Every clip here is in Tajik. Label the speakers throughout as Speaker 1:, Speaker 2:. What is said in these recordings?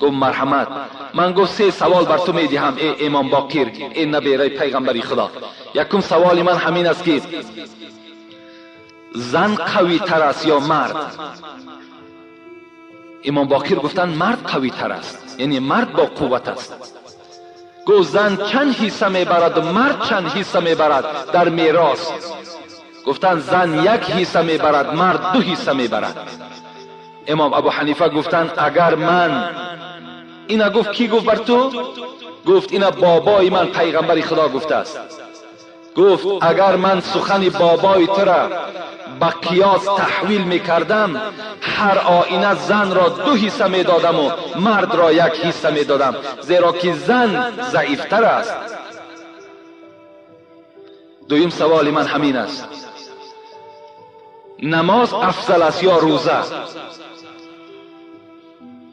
Speaker 1: Гуфт марҳамат. Ман гуфт се савол бар ту медиҳам эй имом Боқир, эй набераи пайғамбари Худо. Якум саволи ман ҳамин аст ки зан қавитар аст ё мард? Имом Боқир гуфтанд мард қавитар аст, яъне мард бо қувват аст. Гуфт зан чанд ҳисса мебарад ва мард чанд ҳисса мебарад дар мерос? Гуфтанд зан як ҳисса мебарад, мард ду ҳисса мебарад. Имом Абу Ҳанифа гуфтанд агар ман ина гуфт кӣ гуфт бар ту? Гуфт ина бобои ман пайғамбари Худо гуфтааст. Гуфт агар ман сухани бобои тура ба қиёс таҳвил мекардам, ҳар оина занро ду ҳисса медодаму мардро як ҳисса медодам, зеро ки зан заифтар аст. Дуюм саволи ман ҳамин аст: намоз афзал аст ё рӯза?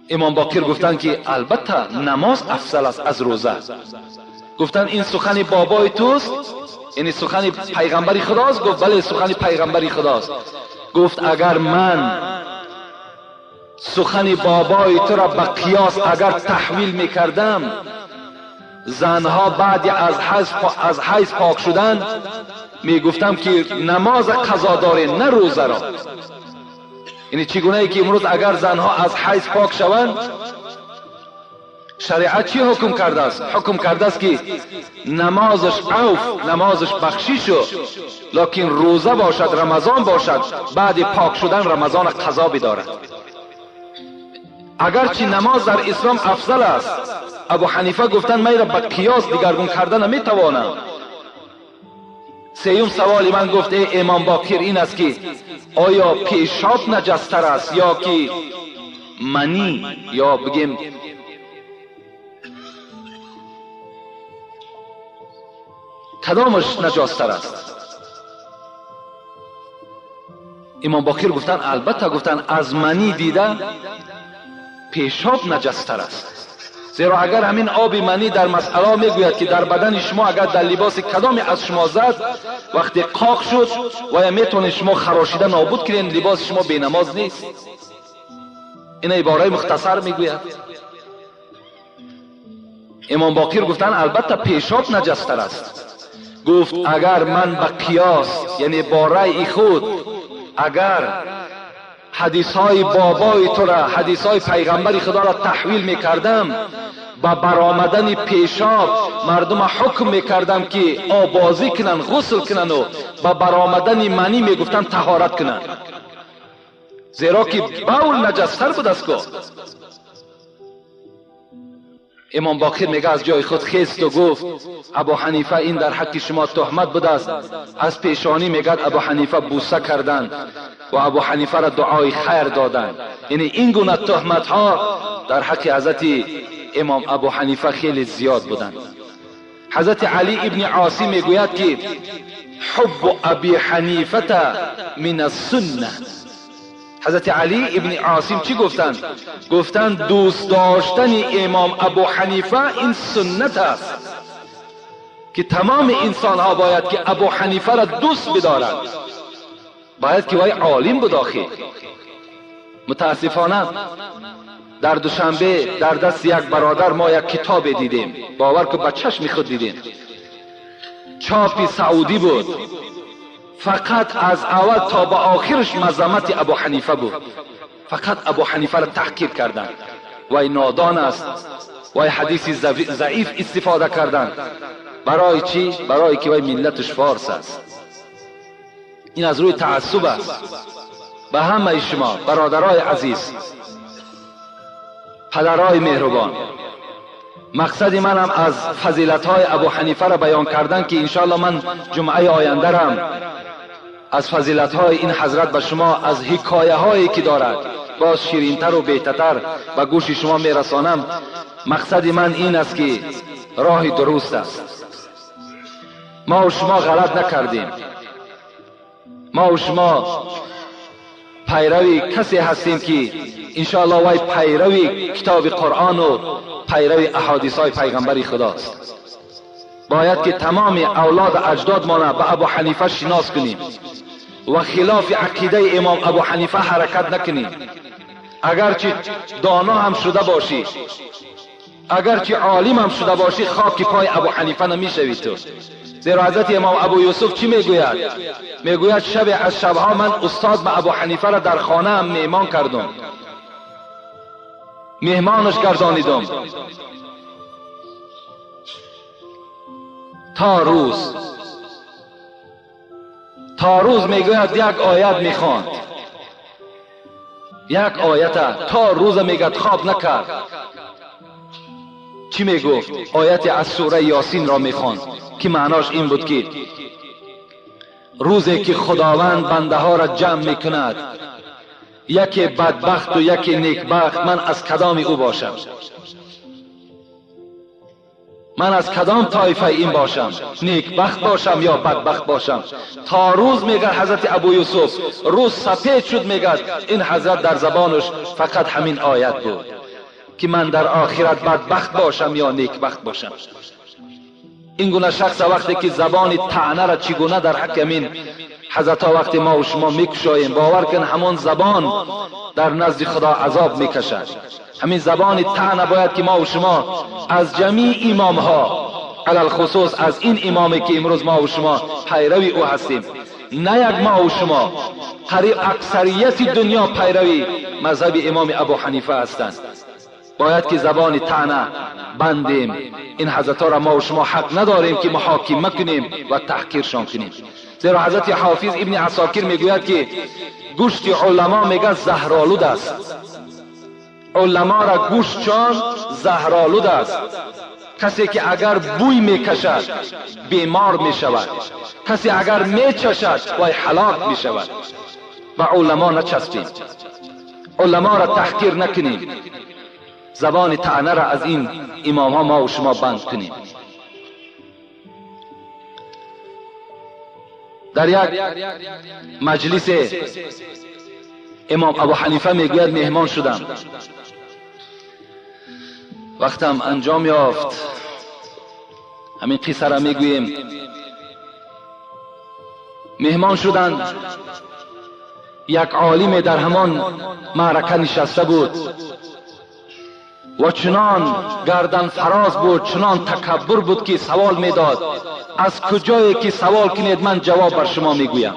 Speaker 1: Имом Боқир гуфтанд ки албатта намоз афзал аст аз рӯза. Гуфтанд ин сухани бобои туст? Яъне сухани пайғамбари Худост? Гуфт бале, сухани пайғамбари Худост. Гуфт агар ман сухани бобои тура ба қиёс агар таҳвил мекардам, занҳо баъди аз ҳайз пок шудан мегуфтам ки намоз қазо дорем, на рӯзаро. Яъне чӣ гунае ки имрӯз агар занҳо аз ҳайз пок шаванд, шариат чӣ ҳукм кардааст? Ҳукм кардааст ки намозаш авф, намозаш бахшишу, лекин рӯза бошад, рамазон бошад, баъди пок шудан рамазона қазо бидорад. Агарчи намоз дар ислом афзал аст, Абу Ҳанифа гуфтанд ман инро ба қиёс дигаргун карда наметавонам. Сеюм саволи ман гуфт эй имом Боқир ин аст ки оё пешоб наҷастар аст ё ки манӣ, ё бигем кадомаш наҷостар аст? Имом Боқир гуфтанд албатта, гуфтанд аз манӣ дида пешоб наҷастар аст, зеро агар ҳамин оби манӣ дар масъала мегӯяд ки дар бадани шумо агар дар либоси кадоме аз шумо зад, вақте қоқ шуд вая метавонед шумо харошида нобуд кунед, либоси шумо бенамоз нест. Ина ибораи мухтасар мегӯяд. Имом Боқир гуфтанд албатта пешоб наҷастар аст. Гуфт агар ман ба қиёс, яъне бо раъи худ, агар ҳадисҳои бобои тура, ҳадисҳои пайғамбари Худоро таҳвил мекардам, ба баромадани пешоб мардума ҳукм мекардам ки обозӣ кунанд, ғусл кунанду ба баромадани манӣ мегуфтанд таҳорат кунанд, зеро ки бавл наҷастар будаст. Ку Имом Боқир мега аз ҷои худ хесту гуфт Абу Ҳанифа ин дар ҳаққи шумо туҳмат будааст. Аз пешонӣ мегӯяд Абу Ҳанифа бӯса карданд ва Абу Ҳанифаро дуои хайр доданд. Яъне ин гуна туҳматҳо дар ҳаққи ҳазрати имом Абу Ҳанифа хеле зиёд буданд. Ҳазрати Али ибни Осим мегӯяд ки ҳуббу Аби Ҳанифата мин ассунна. Ҳазрати Али ибни Осим чӣ гуфтанд? Гуфтанд дӯст доштани имом Абу Ҳанифа ин суннат аст ки тамоми инсонҳо бояд ки Абу Ҳанифаро дӯст бидоранд. Бояд ки вай олим буд. Охир мутаассифона дар Душанбе дар дасти як бародар мо як китобе дидем, бовар кун ба чашми худ дидем, чопи саудӣ буд, фақат аз аввал то ба охираш мазаммати Абу Ҳанифа буд. Фақат Абу Ҳанифаро таҳқир карданд. Вай нодон аст, вай ҳадиси заиф истифода карданд. Барои чӣ? Барое ки вай миллаташ форс аст. Ин аз рӯи таассуб аст. Ба ҳамаи шумо бародарои азиз, падарои меҳрубон, мақсади манам аз фазилатҳои Абу Ҳанифаро баён кардан ки иншоалло ман ҷумъаи ояндарам аз фазилатҳои ин ҳазрат ба шумо аз ҳикояҳое ки дорад боз ширинтару беҳтартар ба гӯши шумо мерасонам. Мақсади ман ин аст ки роҳи дуруст аст. Мо шумо ғалат накардем. Мо шумо пайрави касе ҳастем ки иншоалло вай пайрави китоби Қуръону пайрави аҳодисҳои пайғамбари Худост. Бояд ки тамоми авлоду аҷдодмона ба Абу Ҳанифа шинос кунем. و خلاف عقیده امام ابو حنیفه حرکت نکنی. اگرچه دانا هم شده باشی، اگرچه عالم هم شده باشی، خاک پای ابو حنیفه نمیشوی تو. زیرا حضرت امام ابو یوسف چی میگوید؟ میگوید شب از شبها من استاد به ابو حنیفه را در خانه هم مهمان کردم، مهمانش گردانیدم تا روز میگوید یک آیت میخواند، یک آیت تا روز میگد خواب نکرد. چی میگفت؟ آیت از سوره یاسین را میخواند که معناش این بود که روزی که خداوند بنده ها را جمع میکند، یکی بدبخت و یکی نیکبخت، من از کدام او باشم؟ من از کدام طایفه این باشم؟ نیکبخت باشم یا بدبخت باشم؟ تا روز میگه حضرت ابو یوسف، روز سپید شد، میگه این حضرت در زبانش فقط همین آیت بود که من در آخرت بدبخت باشم یا نیکبخت باشم. این گونه شخص وقتی که زبان طعنه را چگونه در حق امین حضرت ها وقتی ما و شما میکشاییم، باور کن همان زبان در نزد خدا عذاب میکشد. همین زبان طعنه باید که ما و شما از جمیع امام ها، علی الخصوص از این امامی که امروز ما و شما پیروی او هستیم، نه یک ما و شما، قریب اکثریت دنیا پیروی مذهب امام ابو حنیفه هستند. باید که زبان طعنه بندیم. این حضرت ها را ما و شما حق نداریم که محاکمه کنیم و تحقیرشان کنیم. زیرا حضرت حافظ ابن عساکر میگوید که گوشت علما میگه زهرآلود است، علما را گوشتشان زهرآلود است. کسی که اگر بوی میکشد بیمار میشود، کسی اگر میچشد وای هلاک میشود. به علما نچسبیم، علما را تحقیر نکنیم، زبان طعنه را از این امام ها ما و شما بند کنیم. در یک مجلس امام ابو حنیفه میگوید مهمان شدم، وقتم انجام یافت، همین قصه را میگوییم. مهمان شدند، یک عالم در همان معرکه نشسته بود و چنان گردن فراز بود، چنان تکبر بود که سوال میداد، از کجایی که سوال کنید من جواب بر شما میگویم.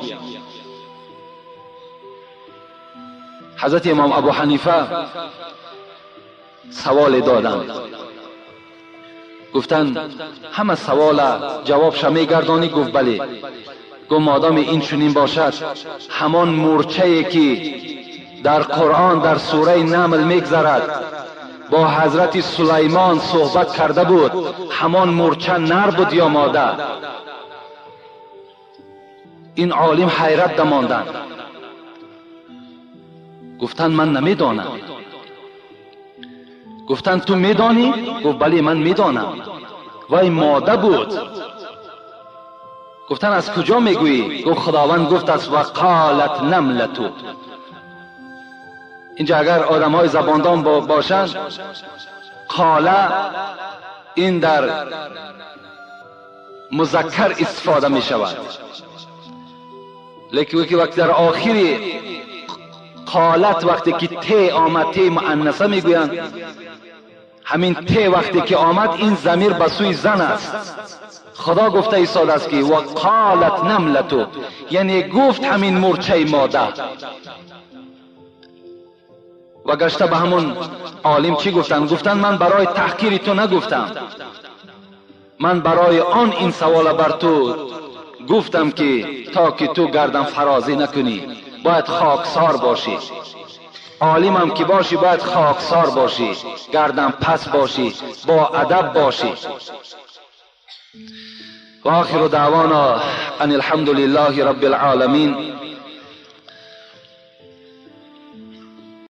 Speaker 1: حضرت امام ابو حنیفه سوال دادند، گفتند همه سوال جوابش میگردانی؟ گفت بله. گفت مادام این چنین باشد، همان مورچه‌ای که در قرآن در سوره نمل میگذرد با حضرت سلیمان صحبت کرده بود، همان مورچه نر بود یا ماده؟ این عالم حیرت دماندند، گفتند من نمیدانم. گفتند تو میدانی؟ گفت بله من میدانم. وای ماده بود. گفتند از کجا میگویی؟ گفت خداوند گفت است وقالت نملتو. اینجا اگر آدم های زباندان باشند، قاله این در مذکر استفاده می شود، لیکن وقتی در آخری قالت وقتی که ت آمد، ت مؤنثه میگویند، همین ت وقتی که آمد این ضمیر به سوی زن است. خدا گفته ایستاده است که و قالت نملتو، یعنی گفت همین مورچه ماده. و گشته به همون عالم چی گفتن؟ گفتن من برای تحقیر تو نگفتم، من برای آن این سوال بر تو گفتم که تا که تو گردن فرازی نکنی، باید خاکسار باشی. عالمم که باشی باید خاکسار باشی، گردن پس باشی، با ادب باشی. و آخر دعوانا ان الحمد لله رب العالمین.